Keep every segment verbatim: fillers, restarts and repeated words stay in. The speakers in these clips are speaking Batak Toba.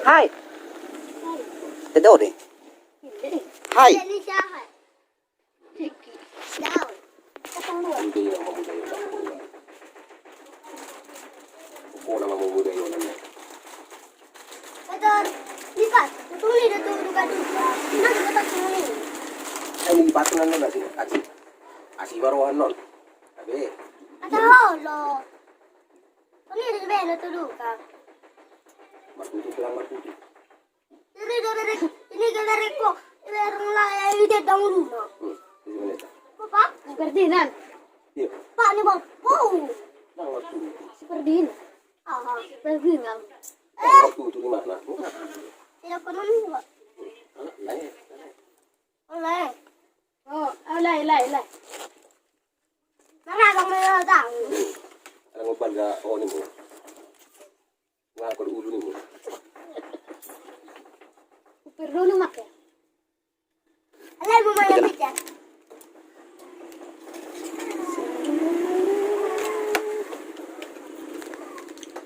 Hai. Tidak deh. Hai. Ai, lipat na non, asi, asi. Asi baru anon. Abe. Ada holo. Ini di beno tu duka. Martutu pulang, martutu. Ini dari, ini dari ko, ini dari lah, ya, ini dari dahulu, no. Hmm, ini mana? Apa? Ferdinand. Iya. Pak, ini Bang. Wow. Bang, martutu. Si Ferdinand. Aha. Ferdinand. Eh. Martutu di mana? Tidak pernah nih, Pak. Anak lain. Oleh. Oh, oleh, oleh, oleh. Mana kamu yang tahu? Ada ngopan gak? Oh, ini, Bu. Ngangkut ulu ni, Bu. Kupir dulu, Mak, ya? Alai, Bu, mana pizza?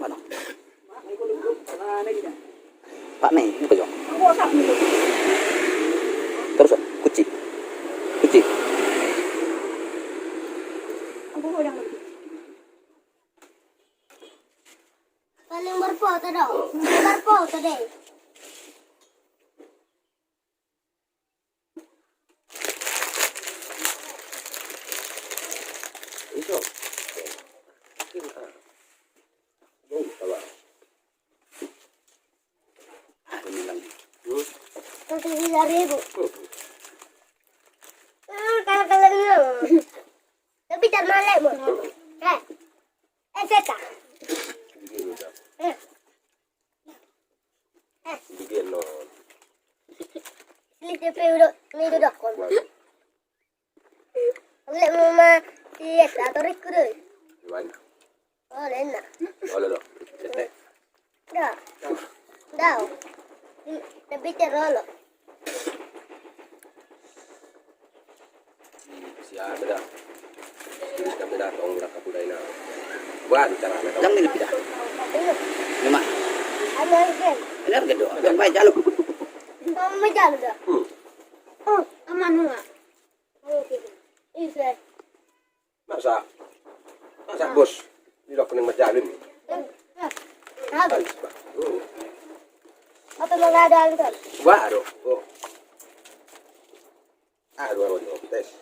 Mana? Pak Mei, ini apa, Jong? Terus, kunci. Kunci. Paling berfoto dong. Berfoto deh. Iso. Bau, sabar. Ah, ini lagi. Hmm? Satu tiga ribu. Hmm. Ah, kalau, kalau ini. Tapi tak malek, Bu. Eh. Eh, seta. Eh. Eh. Ini dia, no. Ini dia, Pe, udah, ini udah, kon. Lek muna ma, iya, satu ribu deh. Gimana? Oh, enak. Olo, olo. Dah. Dah. Tapi terlalu. Siap, dah. Terus kami dah, tong, dah, kapulai, nah. Wah, bicara, dah. Yang ini, dah. Ini. Ini mah. Ada lagi. Ini harga doang. Yang baik, jalo. Mau jalo, dah. Hmm. Oh, aman, Mak. Masa, masa bos, di dokter yang majalin. Apa? Apa mau ada kan? Wah, aduh. Oh. Aduh, aduh, aduh, tes.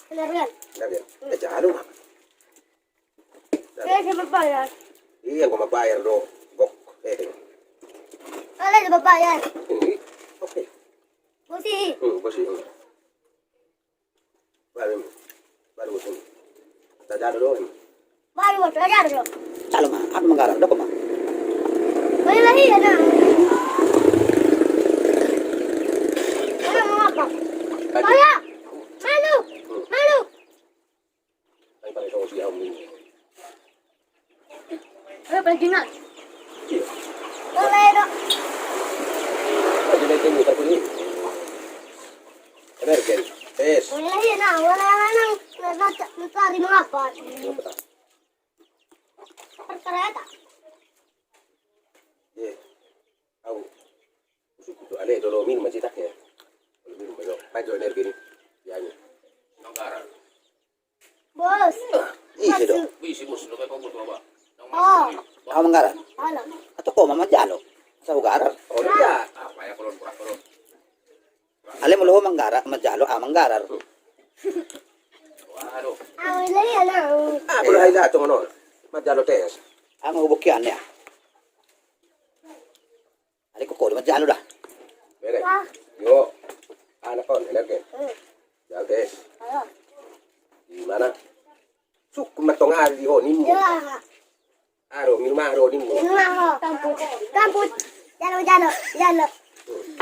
Benar kan? Benar kan? Eh, jangan lupa. Saya siapa bayar? Iya, gua mau bayar do. Gok. Eh. Kalau siapa bayar? Ini. Oke. Bosi. Hmm, bosi. Hmm. Baru, baru musim. Tajalo do. Baru tajalo do. Jalo ma, aku manggarar, doko ma. Baru lagi ya, nah. Mana mau apa? Kaji. Saya. Malu. Malu. Ayo, paling sama si Aum ini. Eh, paling jingan. Iya. Boleh, Dok. Oh, jadi itu muter bunyi. Benar, Gen. Tes. Boleh, iya, nah, boleh, nah, nah, nah, nah, mencari mengapa? Iya, betul. Perkereta. Iya. Au. Usuk tu ale, dolo minum aja tak ya. Dolo minum aja. Pajo energi ni. Ya, ini. Manggarar. Bos. Ise do. Ise, Bos, lo kayak kau buat apa? Oh. Au manggarar. Halo. Atau kau mama jalo. Asa ugarar. Oh, iya. Apa ya, kalau kurang, kalau. Ale molo ho manggarar, majalo, au manggarar. Waduh. Au, iya, iya, iya. Ah, kalau hai dah, cuma no. Majalo tes. Au, hubokian ya. Ale koko, majalo dah. Bere. Wah. Yo. Anak kon, enak ya? Hmm. Jalo tes. Ayo. Di mana? Suk, matong ari di ho nimmu. Ya. Aro, minum aro nimmu. Minum aro. Kamput. Kamput. Jalo, jalo, jalo.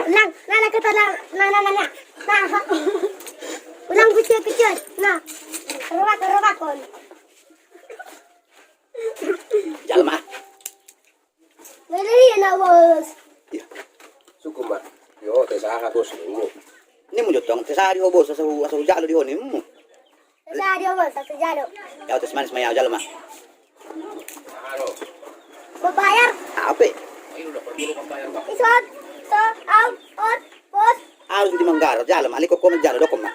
Nang, nang, nang, kita nang, nang, nang, nang. Nah. Ulang kecil, kecil. Nah. Robak, robak, kon. Jalo ma. Mele iya na, Bos. Iya. Sukun ma. Yo, tes aha, Bos, nimmu. Nimmu jo tong, tes aha di ho, Bos, asa hu, asa hujalo di ho, nimmu. Tes aha di ho, Bos, asa hujalo. Yo, tes manis ma, yo, jalo ma. Babayar. Ape? Ison, so, au, ot, pos. Au di Manggaro, jalo ma, alikon ho ma jalo, dokon ma.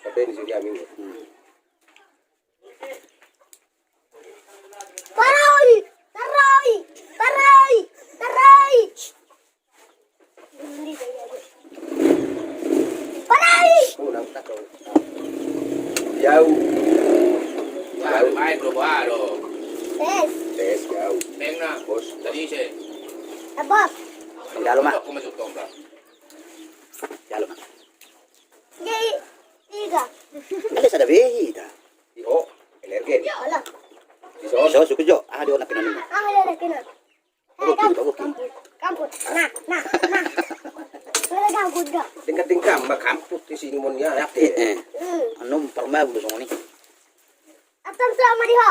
Tapi di sini kami. Hmm. Paroi, paroi, paroi, paroi. Paroi. Yau. Yau. Main, bro, bro. Tes. Tes, yau. Peng na. Bos. Tadi se. Eh, bos. Jalo ma. Aku masuk tongkang. Jalo ma. Jadi tiga. Ada sada be hita. Iho, energi. Iho lah. Iso. Iso, suku jo. Ah, dia nak kena ni. Ah, dia nak kena. Eh, kamput, kamput, kamput. Nah, nah, nah. Mana kamput, Jo? Tingkat-tingkat, ma kamput di sini mon ya, ya. Eh, eh. Hmm. Anu, permai bulu songon i. Atam sama di ho.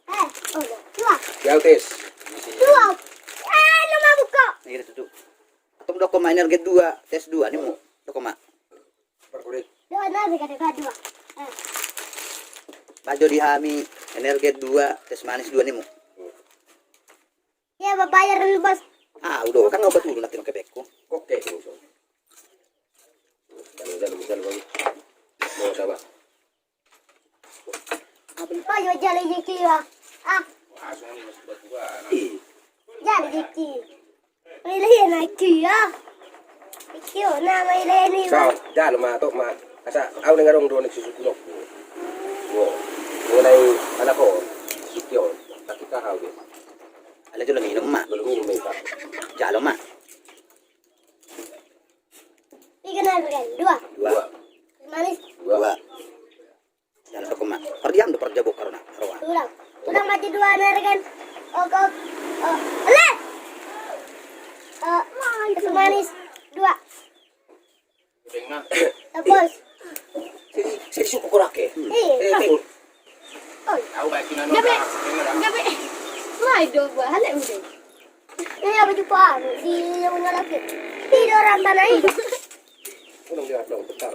Eh, oh, dua. Ya, tes. Dua. Eh, lu mabuk kok. Iya, tutu. Atam dokon ma energi dua, tes dua, ni mu. Dokon ma. Dua, na, dua, dua, dua. Eh. Bajo di hami, energi dua, tes manis dua, ni mu. Iya, babayar dulu, Bos. Ah, udah, kan nggak betul nanti pakai beko. Oke, oke. Bisa, bisa, bisa, Bang. Mau coba. Apa yo jala jeki ya? Ah. Jala jeki. Milih na ki ya. Ki yo na milih ni. Kau, jalo ma, tok ma. Asa, au nang adong do ni susu kuno. Wo. Wo nai anak ko. Susu yo. Tapi kau au de. Ala jolo minum ma. Jolo minum ma. Jalo ma. Ikan air kan? Dua. Dua. Manis. Dua. Jalo dokon ma. Pardiam do parjabo karona. Roa. Tulang. Tulang mati dua air kan. Oke. Oh. Alah. Oh. Manis. Dua. Tebos. Sini, sini suku korake. Iya. Eh, Beng. Gabe, gabe. Wah, do gua halek udah. Ini apa jumpa? Si yang punya laki. Tidur orang tanah itu. Udah, udah, udah, bentar.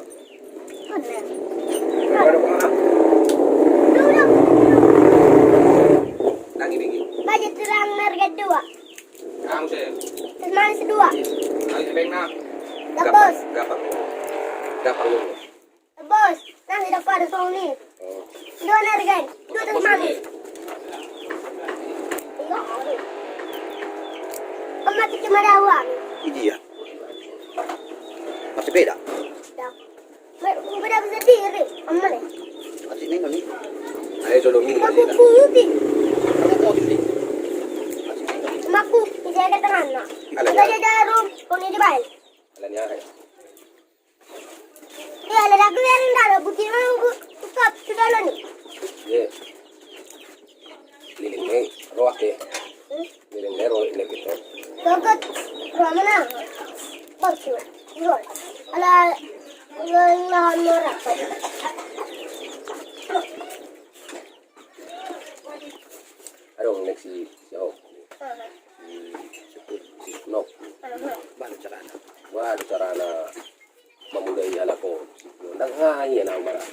Bener. Udah, udah, udah. Udah, udah. Lagi, lagi. Baca terang harga dua. Kamu sih. Terus manis dua. Lagi, Beng, nah. Gabos. Gampang. Gampang. Bos, nang tidak pada song ni. Oh. Dua nergen, dua terus mami. Iya. Om mati cuma dawa. Iya. Masih beda. Dah. Beda bisa diri, om mana? Masih nengok ni. Ayo solo ni. Aku putih. Kamu mau diri. Masih nengok ni. Maku, bisa ada terang nak. Ada. Kita jarum, kau ni di baik. Ada ni ada. Iya, lelaki yang dalam bukit mana bu-, buka sudah lo nih. Iya. Lilin ni, roak ya. Hmm? Lilin ni, roak ni kita. Roket, roak mana? Bos, roak. Ala, ala, ala, ala. Adong next si, si Ahok. Aha. Si Sukut, si Nok. Aha. Baru carana. Baru carana mamudai halak on. Ndang ngai na mara.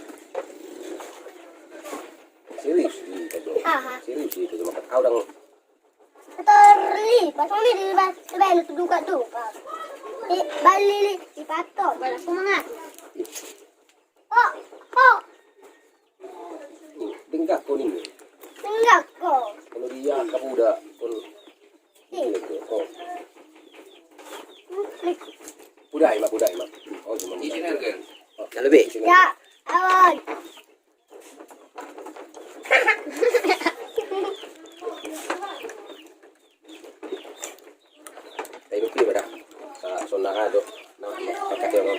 Serius di itu. Aha. Serius di itu, maka au dang. Terli, pas ini di ba-, di balik duka-duka. Di balik, di patok, malah semangat. Oh, oh. Denggak ko ninna. Denggak ko. Kalau dia kabuda, kalau dia ko. Pudai ma, pudai ma. Oh, cuma isi harga. Kalau be. Ya, awan. Taidop iba da. Sa-, sonna ha do. Na, pakai dia.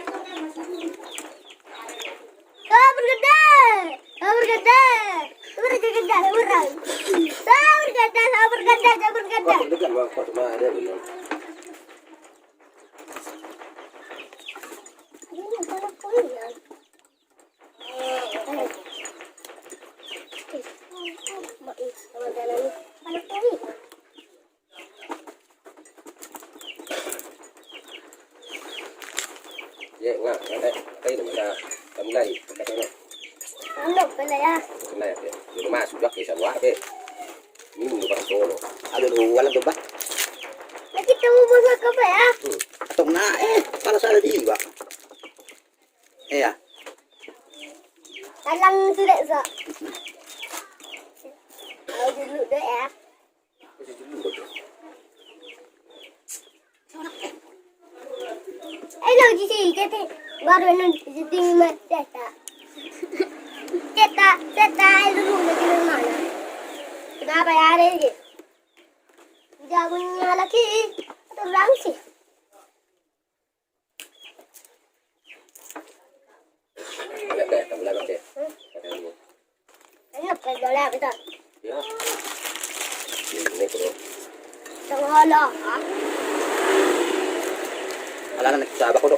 Sabar gede. Sabar gede. Sabar gede. Sabar gede. Sabar gede. Sabar gede. Sabar gede. Sabar gede. Ini salah kuliah. Ye, nga, nga, eh, eh, ini bisa, kami lagi, pakai sana. Anu, kena ya. Kena ya, ya. Di rumah sudah, bisa buat, eh. Ini mau pakai solo. Aduh, lu, walau coba. Kita mau masak apa ya? Hmm. Tong na, eh, pala sada di iba. Iya. Talang sudah so. Au dulu deh ya. Eh, lo di sini, kita baru nang di sini mah cetak. Cetak, cetak, eh, dulu lagi mana? Kenapa ya ada ini? Jagonya lagi, atau langsung? Enak kan, jala kita. Ya. Ini, bro. Tengah lah. Ala na kita apa, bro?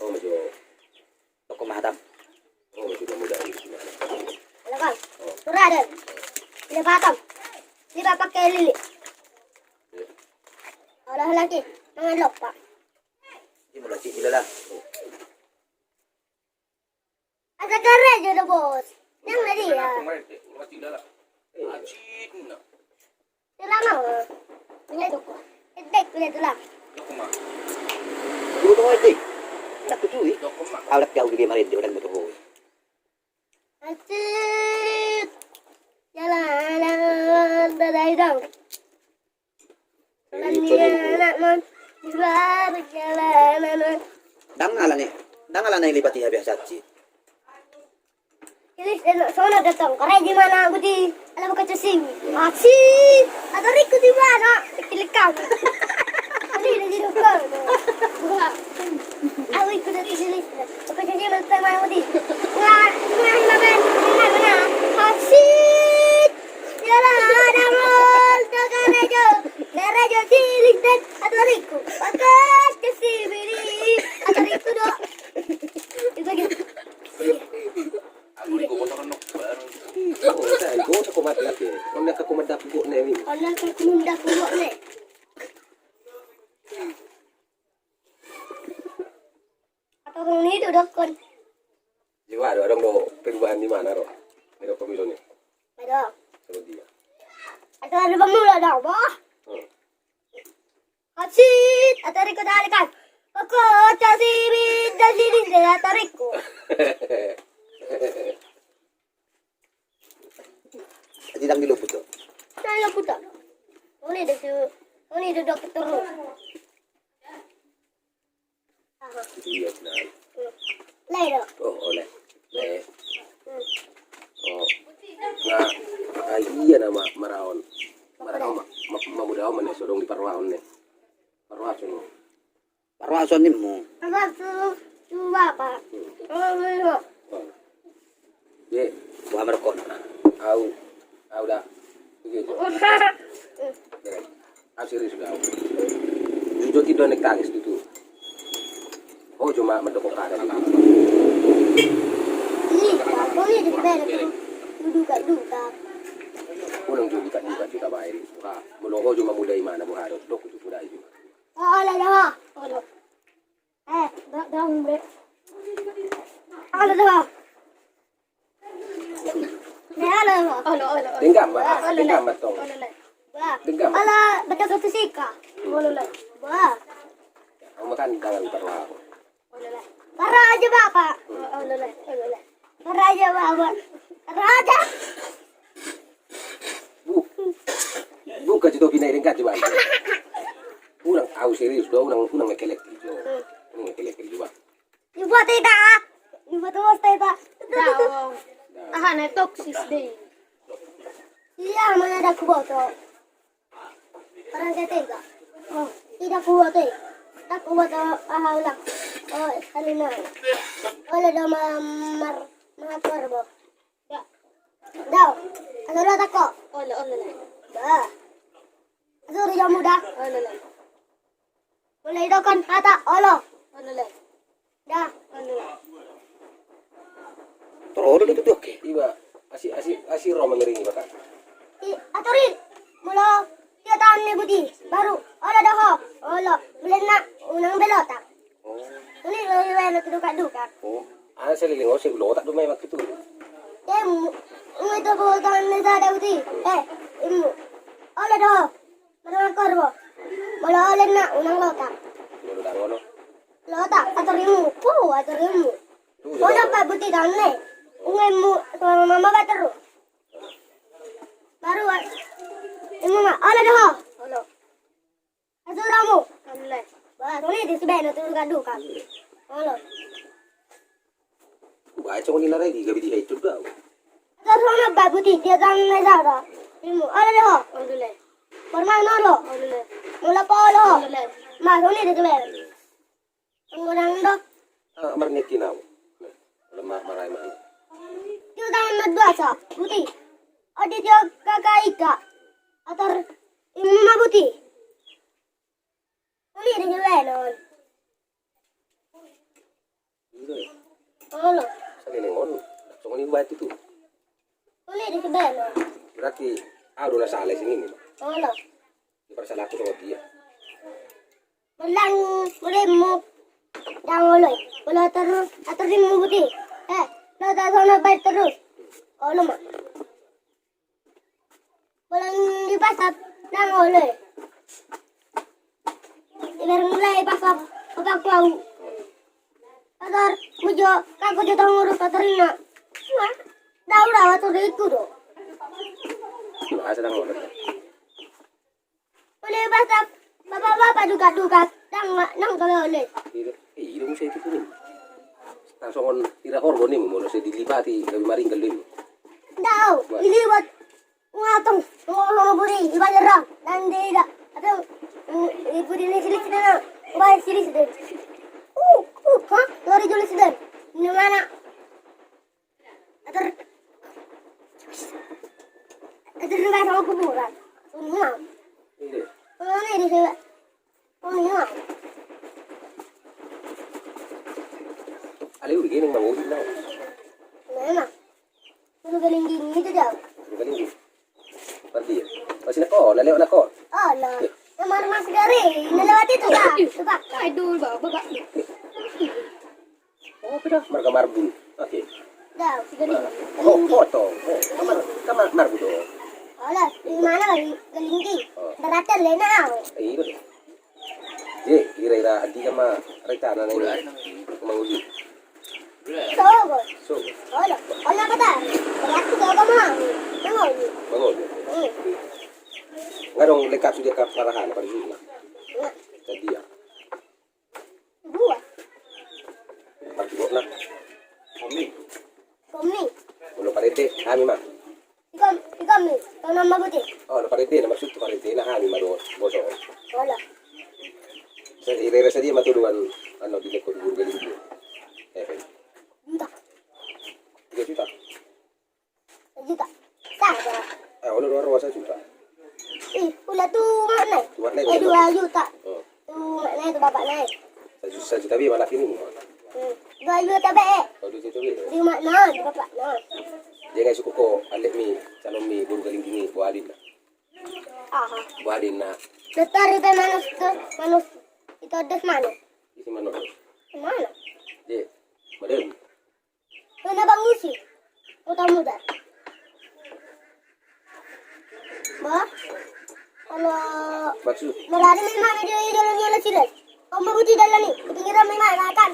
Oh, jo. Toko matam. Oh, jo, mudah. Ala kan. Oh. Surah deh. Ini patam. Ini bapak kelili. Ya. Ala lagi. Mangan lok, Pak. Ini mulai sini lah. Asa karejo do, Bos. Nang na dia. Tulang au. Ini doko. Edek, udah tulang. Doko, Bos, edek. Tak kutui. Au lak jauh gede marende, udah betul. Acit. Jalan, jalan, dadah, dong. Ndang ala ni, ndang ala na i lipat i hape, Acit. Ilis, eh, sono datang, karejo ma na au di, ala buka cacing. Acit, atorikku di mana? Kilik kami. Ani na di dokter. Au ikut dari sini. Buka cacing, mana au di. Wah, mana, mana, mana? Acit. Jala na molo karejo, karejo siling den atorikku. Bagas ke sibili atorikku do. Itu gitu. Atorikku kotor nok. Oh, tak, kau tak kumat lagi. Kau nak kumat dapur kau ni. Kau nak kumat dapur kau ni. Atau ni do dokkon. Jiwa do, adong do perubahan di mana ro? Ni do komisioner. Adong. Sama dia. Atau ada pemula dah, Bos. Hmm. Acit, atorikku talikan. Oke, casi bida sini deh atorikku. Jadi ndang diluput do. Ndang diluput do. Oni do tu, oni do dokter. Aha. Iya, nah. Lai do. Oh, oleh. Lai. Hmm. Oh. Nah, ah, iya nama maraon. Maraon ma, ma, mamuda on mana so dong di parwaon ne. Parwaon. Parwason nimmu. Parwason tu bapa. Parwason. Ye. Buha markon. Au. Au da. Oke. Au serius da au. Jujur tidak nek tangis tu tu. Oh, cuma mendokok kada. Ih, kau ni di bawah tu. Duka-duka. Ulang juga duka-duka bae. Molo ho jo mamulai mana buha do. Dok tu mulai jo. Ala da. Ala. Eh, da, da, umbre. Ala da. Ne, ala da. Olo, olo, olo. Denggan ma, denggan ma tong. Olo, olo. Ba. Denggan ma. Ala, baca satu sika. Olo, olo. Ba. Au makan tangan parwaho. Olo, olo. Parraja bapa. Olo, olo, olo. Parraja bapa. Parraja. Bu. Buka tu topi na i, denggan tu balik. Unang, au serius do, unang, unang mekelek tu jo. Unang mekelek tu jo, ba. Dibuat ita. Dibuat bos ita. Daong. Aha, na toksis dei. Iya, mana ada kuboto. Orang ketiga. Oh, tidak kuboto. Tak kuboto, aha, ulang. Oh, kali na. Olo do ma, mar, mar korbo. Dao. Asa olo tako. Olo, olo, olo. Ba. Asa olo jamu da. Olo, olo. Mulai dokon hata olo. Olo, olo. Da. Olo, olo. Toro olo do tu oke. Iba. Asi, asi, asi ro mangiringi baka. I, atorin. Molo. Dia tahan ni buti. Baru. Olo do ho. Olo. Mulai na. Unang belotak. Ini lo iwa na tu duka-duka. Oh. Ana seliling o, seliling otak do memang gitu. Imu. Imu itu botan ni sada uti. Eh, imu. Olo do. Marangkor bo. Molo olo ninna, unang lotak. Molo ndang olo? Lotak, atorimu. Puh, atorimu. Tuh, olo, coba. Pak Buti, tangan ne. Ungemmu, sama mama bateru. Baru, ah, immu ma, olo do ho. Olo. Asuramu. Olo. Bah, songon i do sibaen na tu duka-duka. Olo. Bah, songon i na rai di gabe di hai tu duka. Asuramu Pak Buti, dia tangan ne sada. Immu, olo do ho. Olo. Pernah nolo. Olo. Mula polo. Olo. Ma, songon i do sibaen. Anggo dang do. Ah, marniki nau. Lemah marai mana. Tiu tangan na dua sa. Buti. Odi tiu kaka ika. Ator immu ma Buti. Uli di sibaen on. Olo. Saleleng on. Songon i buat itu. Uli di sibaen on. Berarti ahu do na sala i sini. Olo. Di parsalahanku sama dia. Molo ndang, molo immu ndang olo i. Molo ator, ator immu Buti. Eh, lo ta songon baen torus. Olo ma. Molo di pasap ndang olo i. Ibarat mulai pasap, pasap kau. Ator, mujo, kako jo tonguru, ator ninna. Wah, dau dau ator itu do. Masa ndang olo. Uli batak, bapak-bapak duka-duka, ndang, ndang gabe olo. Ida, ida muse itu kuning. Langsung on ira horbo nimu, molo sai dilipati, gabe maringgal nimu. Ndang, au, dilipat. Ngatong, ngolo buri, di Banjarang, dan di ida. Atau, mm, di buri ni silis dana, bae silis dana. Uh, uh, ha? Lori julis dana. Di mana? Ator. Ator di bawah kuburan. Semua. Iya. Semua ini sih. Semua. Ale, udah gini, Bang, udah, Bang. Memang. Udah gini, gini itu, Bang. Udah gini. Berarti ya. Masih nak kau, nak lewat nak kau. Oh, no. Nomor Mas Gari, nak lewat itu, Bang. Itu, Bang. Aduh, Bang, Bang. Oh, apa dah? Marga Marbun. Oke. Dah, sudah nih. Oh, foto. Oh, kamar, kamar Marbun dong. Alah, di mana lagi? Gelinggi. Oh. Beratan lena. Iya. Jadi, kira-kira adi sama rencana nih. Manguli. Sogo. Sogo. Alah, alah kata. Berarti sogo mah. Manguli. Manguli. Hmm. Nggak dong, lengkap sudah ke Parahan, apa di sini? Nggak. Jadi ya. Dua. Parti botna. Komi. Komi. Molo parete, hami ma. Ikom, ikom mi, tau nama buti. Oh, na parete, na maksud tu parete, na hami ma do, boso. Ola. Sa, ira-ira sadia ma tu duan, anu, di lekon guru galing tu. Eh, eh. Juta. Tiga juta. Sajuta. Sada. Eh, olo dua roa sajuta. Ih, ula tu makna. Tu makna. Eh, dua juta. Oh. Tu makna tu bapak na. Sajuta, sajuta bi malah ini. Hmm. Dua juta be. Oh, dua juta be. Di makna, di bapak na. Dia ngai suku ko, alek mi, calon mi, buru galing gini, buadin na. Aha. Buadin na. Setar itu manus tu, manus. Itu ada mana? Isi manus. Mana? Dia, madem. Kena bangusi. Kota muda. Bah. Kalau maksud. Berani memang dia dalam jalan sini. Om buti dalam ni. Pinggiran memang akan.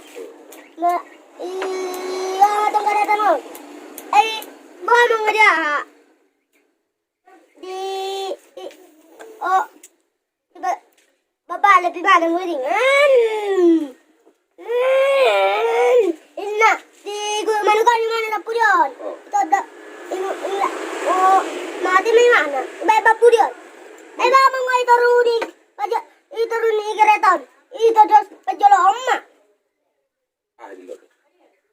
Ba, iya, tong kada tano. Eh, bah, mengada. Di, di, oh. Ba-, bapak lebih mana muringan. Inna, di gua manukan di mana dapur yon. Itu ada, inna, inna. Oh, mati mai mana? Baik dapur yon. Eh, bang, mau itu rudi. Aja, itu rudi kereton. Itu jos, pejolo oma. Ah, di lo.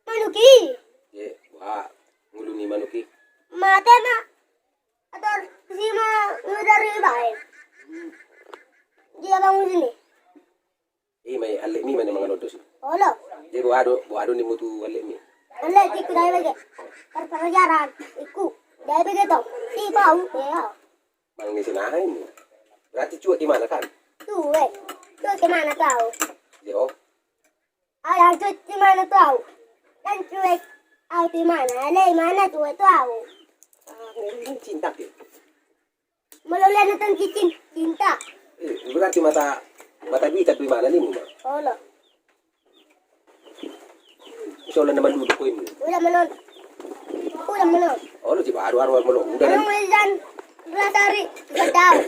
Manuk i. Ye, wah, ngulu ni manuk i. Mate ma. Ator si ma ngudar i bae. Dia bangun sini. Eh, mai alek mi mana mangan odos. Olo. Jadi buado, buado ni mutu alek mi. Alek di kuda bege. Perpelajaran iku. Dia bege to. Si bau, ya. Mangan sini. Berarti cuek di mana kan? Cuek. Cuek di mana kau? Yo. Alah, cuek di mana tu au? Dan cuek au di mana? Alai mana cuek tu au? Ah, ngeri cinta ke. Molo lena tan cicin, cinta. Eh, berarti mata, mata duitan do imana nimu ma. Olo. Ise olat na manduduk ko i? Ulang ma non. Ulang ma non. Olo, jiba aru aru ma non. Udah. Anu, ulang. Rasari.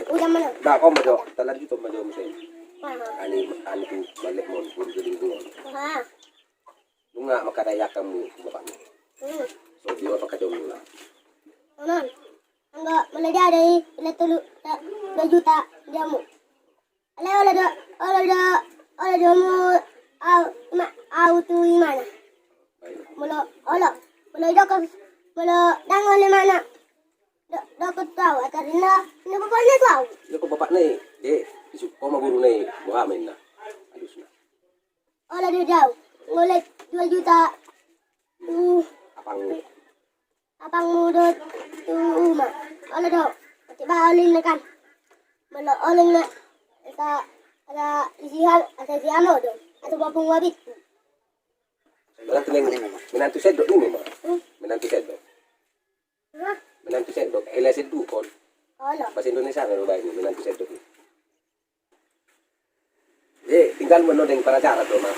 Ulang ma non. Dah, kau ma jo. Talan gitu ma jo muse. Aha. Ani, ani tu balik mon, guru jadi guru. Aha. Nunga mangkatai angka hamu tu bapakmu. Hmm. So, dia apa kata mula? Aman. Anggo molo dia dai, ila tolu, ta-, dua juta di hamu. Alai olo do, olo do, olo do hamu, au, ima, au tu imana. Molo, olo, molo idok, molo dang olo imana. Do, dokon tu au, atar inna, inna bapakna tu au. Dokon bapakna i, de, isuk ko ma guru na i, boha ma inna. Alusna. Olo do au. Ngolek dua juta. Uh. Apang. Apangmu do tu uma. Olo do. Tiba olo inna kan. Molo olo inna. Asa, asa isi hal, asa isi amo do. Asa bapung wabit. Berarti neng, menantu sedok nimu ma. Hmm? Menantu sedok. Hah? Menantu sedok, ela sedukon. Olo. Bahasa Indonesia na do baen menantu sedok i. Eh, tinggal molo deng parajaran do ma.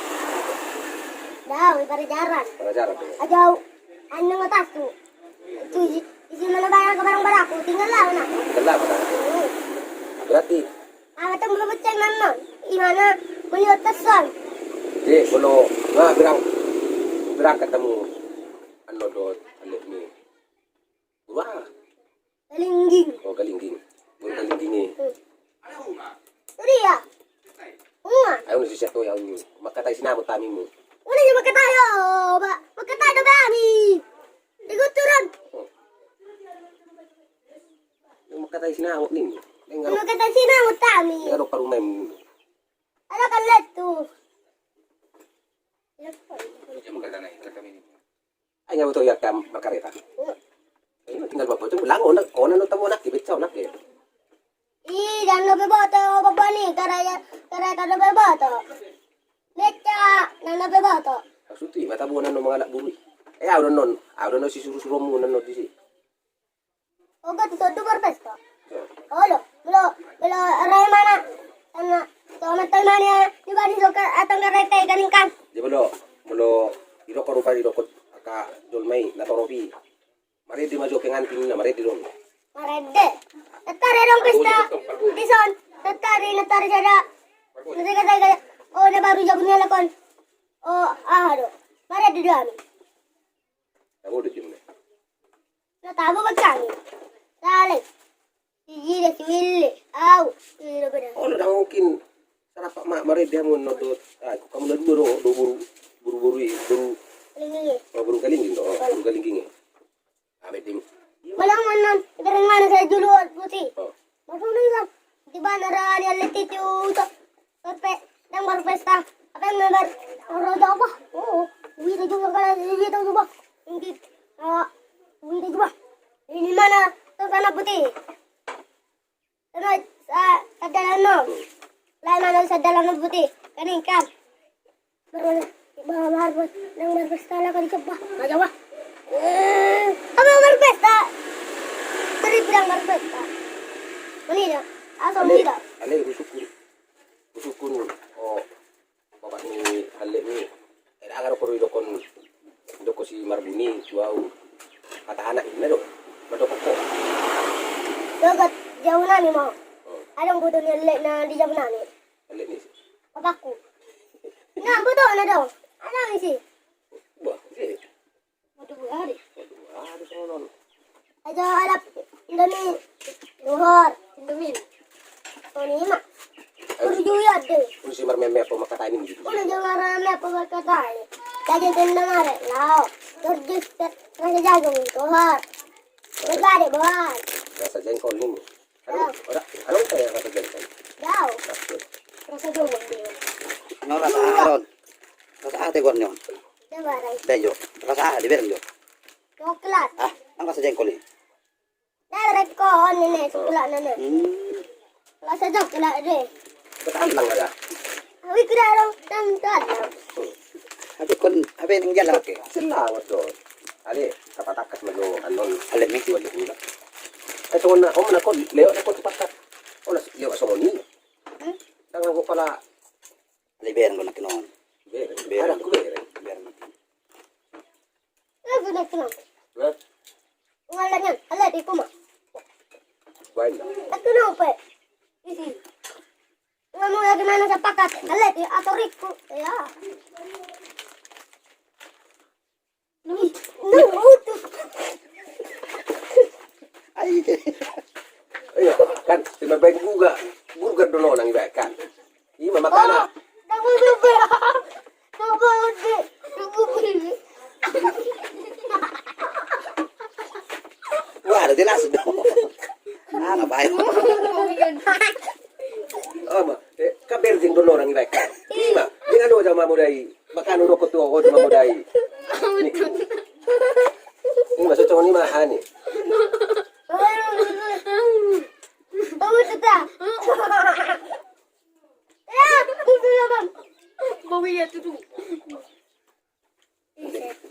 Dao, i parajaran. Parajaran do. Ajau, anu ngotas tu. Tu isi, isi mana barang ke barang baraku, tinggal lah na. Tinggal lah na. Hmm. Berarti. Apa tu belum cek nano? Imana melihat tesan. Eh, molo nga berang, berang ketemu anu do, anu ni. Boru aha? Galingging. Oh, galingging. Boru galingging i. Hmm. Udah ya? Uma. Ayo, nasi siap tu ya, Umi. Makatai sinamot hami mu. Udah ya, makatai yo, Pak. Makatai do hami. Di guturan. Oh. Makatai sinamot ni. Makatai sinamot hami. Ada parumaen. Ada kan letu. Ai nga boto ia kam markareta. Tinggal mamboto, ulang onak, onak no tamu onak, beca onak ya. Ih, dan lebih boto, bapa ni, karaya, karaya kan lebih boto. Beca, dan lebih boto. Maksud i, mata buana no mangalap buru i. Eh, au do non, au do non si suru-surumu non di si. Oga tu sodu berpesta. Olo, molo, molo rai mana? Sana, so mantai mana? Di bani so ka atang rai tai ganing kan. Di molo, molo idok ko rupa idok ko angka jolma i na toropi. Marende ma jo pengantin na marende dong. Marende. Natari dong pesta. Dison. Natari, natari sada. Natari kata kata. Oh, na baru jago ni alakon. Oh, aha do. Marende do ami. Tabo do jimne. Na tabo ma hami. Sale. Sijide siwille. Au. Sijide beda. Olo, dang mungkin. Sarapak ma, marende hamu no do. Ah, hamu na dua do, do boru, boru, boru i, boru. Galingging i. Oh, boru galingging do. Oh, boru galingging i. Abe ding. Malang manan, dereng mana saya julu buti. Oh. Masuk ni kan. Di mana ra ni alet itu. Berpe-, dang berpesta. Apa yang member? Roda apa? Oh, wida juga kalau wida juga. Mungkin, ah, wida juga. Ini mana? Tuh sana putih. Sana, sa-, sadalan no. Lai mana sadalan no putih. Kan ini kan. Baru, baru, baru, nang berpesta lah kan coba. Nggak jawab. Eh, apa berpesta? Tadi bilang berpesta. Ini dah. Asal ini dah. Ale, ale, bersyukur. Husungkun, o, bapak ni, hallet ni. Eda, anggo ro idokkon, idokkon si Marbun i tu au. Hata anak i na do. Mandok ho. Dohot jabu nami ma. Hmm. Adong boto ni hallet na di jabu nami. Hallet ni si. Bapakku. Na, boto na do. Anak ni si. Bah, si. Waduh, hari. Waduh, hari songon on. Aja alap Indomie. Dohor. Indomie. Songon i ma. Ayo. Burju ya de. Ulu si marmeme apa makatai ni gitu. Ulu si marmeme apa makatai. Jagung tenda mare. Lao. Burju rasa jagung. Dohor. Rasa de boan. Rasa jengkol ni. Alo, ora, alo, saya rasa jengkol. Dao. Rasa jengkol. Nyo rasa aha on? Rasa aha tegor nyo? Dao, rasa aha dibereng jo? Coklat. Ah, nang rasa jengkol i. Dao, rasa ko on ni, coklat na ni. Hmm. Rasa coklat de. Betul lah ya. Awi kira lo, tam, tam. Tapi kon, apa yang jalan? Oke. Selamat do. Ale, tapatangkas ma jo annon. Ale, mi. Dua jam. Eh, songon na, om na kon, lewat na kon tu pakat. Oh, na lewat songon i. Tangan gua pala. Leber gua nak kenong. Leber. Leber. Ada aku leber. Leber. Leber nak kenong. Hah? Ngalah nian, alat di kuma. Baik. Aku kenong pe. Isi. Ngomong lagi mana sepakat, alat di atoriku. Ya. Ih, lu utuh. Ai. Iya, kan, cuma baik juga. Burger dulu nang ibae kan. Ima makana. Oh, tahu juga. Tahu juga. Tahu juga. Wah, ada jelas dong. Ah, ngapain? Oh, ma, eh, kan berjing dulu nang ibae kan. Ima, dengan lo sama muda i. Makana hudok tu ho, ho tu mamodai. Ima so congoni ma hani. Bau ia tu tu.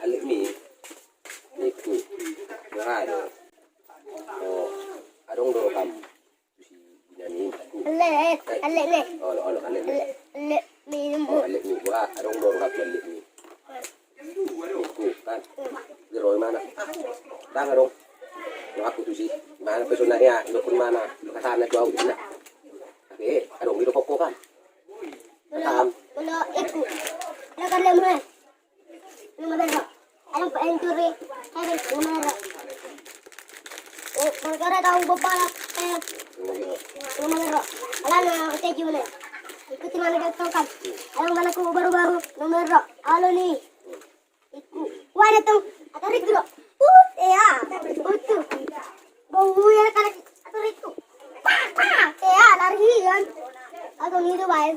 Alek mi. Iku. Berado. Oh, adong do kam. Alek, alek ni. Olo, olo, alek ni. Alek, alek ni. Oh, alek ni. Wah, adong do rohak alek ni. Iku kan. Di roha mana? Dang adong. Nah, aku tu si. Mana pesona ya? Dokon mana? Kasana tu au na. Oke, adong di dokon ko kan. Molo, molo iku. Lakan lemah. Nomor berapa? Alam pencuri. Heaven, nomor berapa? Eh, gara-gara tahu bapala. Eh, nomor berapa? Alana, saya gimana? Ikuti mana dia tahu kan? Alam mana ku baru-baru. Nomor berapa? Alo ni. Iku. Wah, datang. Atoriku do. Put, ya. Utuh. Bau ya kan atoriku. Pak, pak. Ya, lari kan. Aku ngidu bae.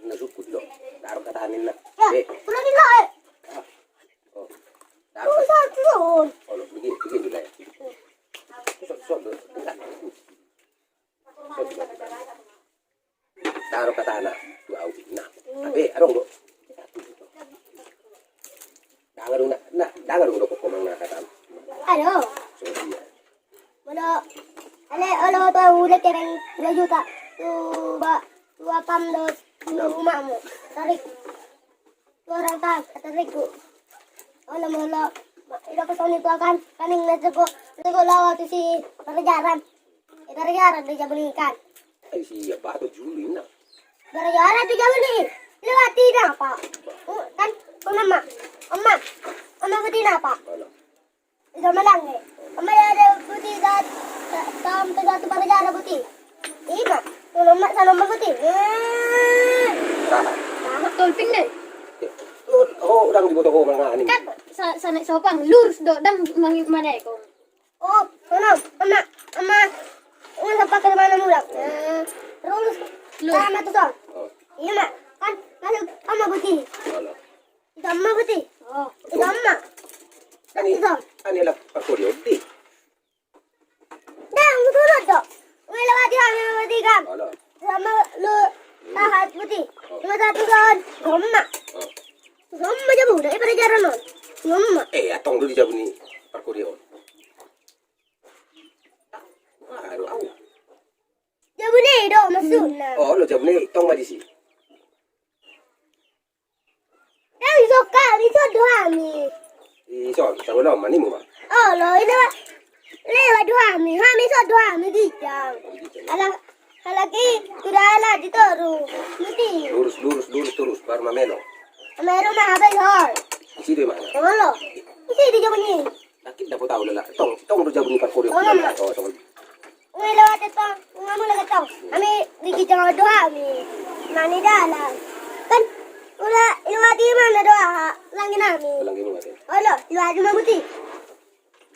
Na sukut do. Taruh kata anin na. Ya, eh. Sudah di lo, eh. Oh. Taruh. Susah, susah. Oh, lo begini, begini lah ya. Susah, susah, susah. Taruh kata anak. Tu au na. Tapi, adong do. Dang adong na, na, dang adong do kok komang na kata. Alo. Sorry ya. Molo, ale, olo, tu au lekereng dua juta. Tu ba, tu apam do, tu umakmu. Tarik. Tu orang ta, tarik ku. Olo, molo. Ma, ilo kosong itu kan, kaning na jago. Jago lawa tu si Pajajaran. Eh, Pajajaran do jabu ni kan. Ai si apa tu Juli na. Pajajaran do jabu ni. Lewati na apa? Uh, kan, kau nama. Oma. Oma putih na apa? Olo. Ido malang e. Ama ya ada putih dat, tam tu satu pada jara putih. Ima, nomor satu nomor putih. Eh. Tahan. Tahan. Tolping deh. Oh, oh, dang diboto ho mangan ni. Kan sa-, sanek sopang lurus do dang mangin mana ko. Oh, sono, ama, ama. Nggak sempat ke mana mulang. Eh, lurus. Lurus. Sama tu son. Oh. Ima, kan masuk ama putih. Alah. Ido ma putih. Oh. Ido ma. Kan i-, ido. Kan i-, lah, parkodio di. Dang, betul do. Ngelewati hami ma putih kan. Alah. Sama lu tahat putih. Oh. Cuma satu son. Ido ma. Oh. Ido ma jabu, dari pada jaran on. Ido ma. Eh, atong dulu jabu ni parkodio. Aduh, au. Jabu ni do maksudna. Oh, lo jabu ni tong ma di si. Dang soka, ison do hami. Ison, sangolom, manimu ma. Olo, ina ma. Lewat do hami, hami ison do hami gijang. Ala, halaki, sudah ala di toru. Muti. Lurus, lurus, lurus, terus, baru mamelo. Mamelo ma habai hol. Isi di mana? Olo. Isi di jabu ni. Sakit dapot au lala. Tong, tong do jabu ni parkodio. Tong, ma. Oh, tong. Ui, lewat tong. Ngamu lagi tong. Ami di gijang do hami. Mani dalan. Kan, ula, lewat di mana do aha? Langgi nami. Langgi nami. Olo, lewat di mamuti.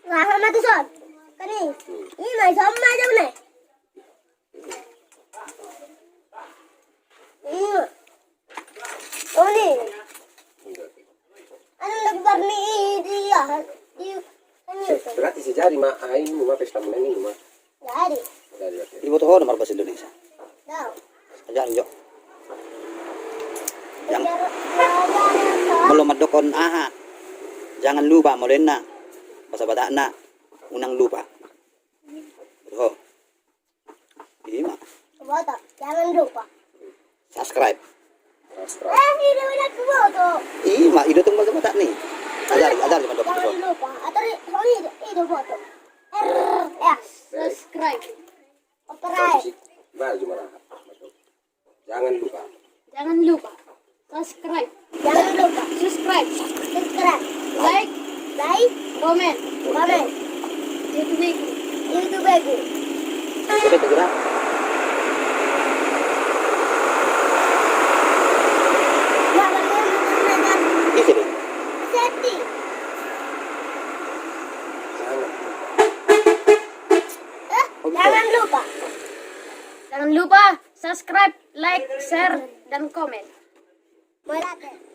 Wah, ma tu son. Kan i. Hmm. Ima, son ma jabu ni. Iya. Oh, ni. Anu lagi warni dia. Di, anu. Berarti sejari ma ain ma pesta menang ini ma. Jadi. Jadi, oke. Iboto ho nama bahasa Indonesia. Tahu. Aja, jo. Jangan. Molo mandok on aha. Jangan lupa molo ninna. Bahasa Batakna. Unang lupa. Ho. Ima. Boto, jangan lupa. Subscribe. Eh, ini udah boto. Ima, i do tong boto-boto ni. Ajari, ajari, jangan lupa. Atau i, oh, i do, i do boto. Er, ya. Subscribe. Operai. Jangan lupa. Jangan lupa. Subscribe. Jangan lupa. Subscribe. Subscribe. Like. Like. Comment. Comment. YouTube. YouTube. Coba tegura. Isi deh. Setting. Eh, jangan lupa. Jangan lupa subscribe, like, share, dan komen. Mulate.